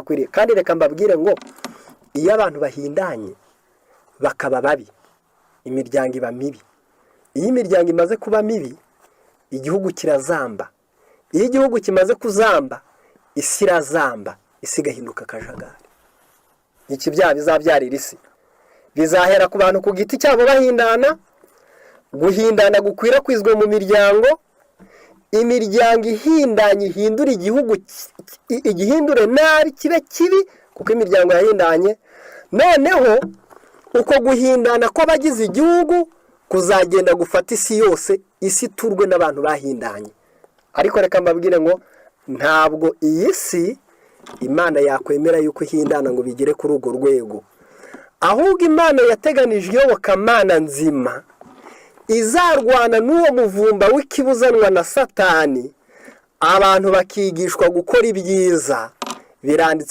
Akwiriye. Kandi reka mbabwire ngo iyo abantu bahindanye bakaba babi, imiryango iba mibi. Iyo imiryango imaze kuba mibi, igihugu kirazamba. Iyo igihugu kimaze kuzamba, isi irazamba, isi igahinduka akajagari. Iki byaha bizabyarira isi bizahera ku bantu ku giti cyabo bahindana, guhindana gukwirakwizwa mu miryango, imiryango ihindanye ihindura igihugu, igihindure nabi, kibe kibi, kuko imiryango yahindanye. Noneho uko guhindana kw'abagize igihugu kuzagenda gufata isi yose, isi iturwe n'abantu bahindanye. Ariko reka mbabwire ngo ntabwo iyi si Imana yakwemera yuko ihindana ngo bigere kuri urwo rwego. Ahubwo Imana yateganije iyobokamana nzima izarwana n'uwo muvumba w'ikibuzanwa na Satani, abantu bakigishwa gukora ibyiza. Biranditse.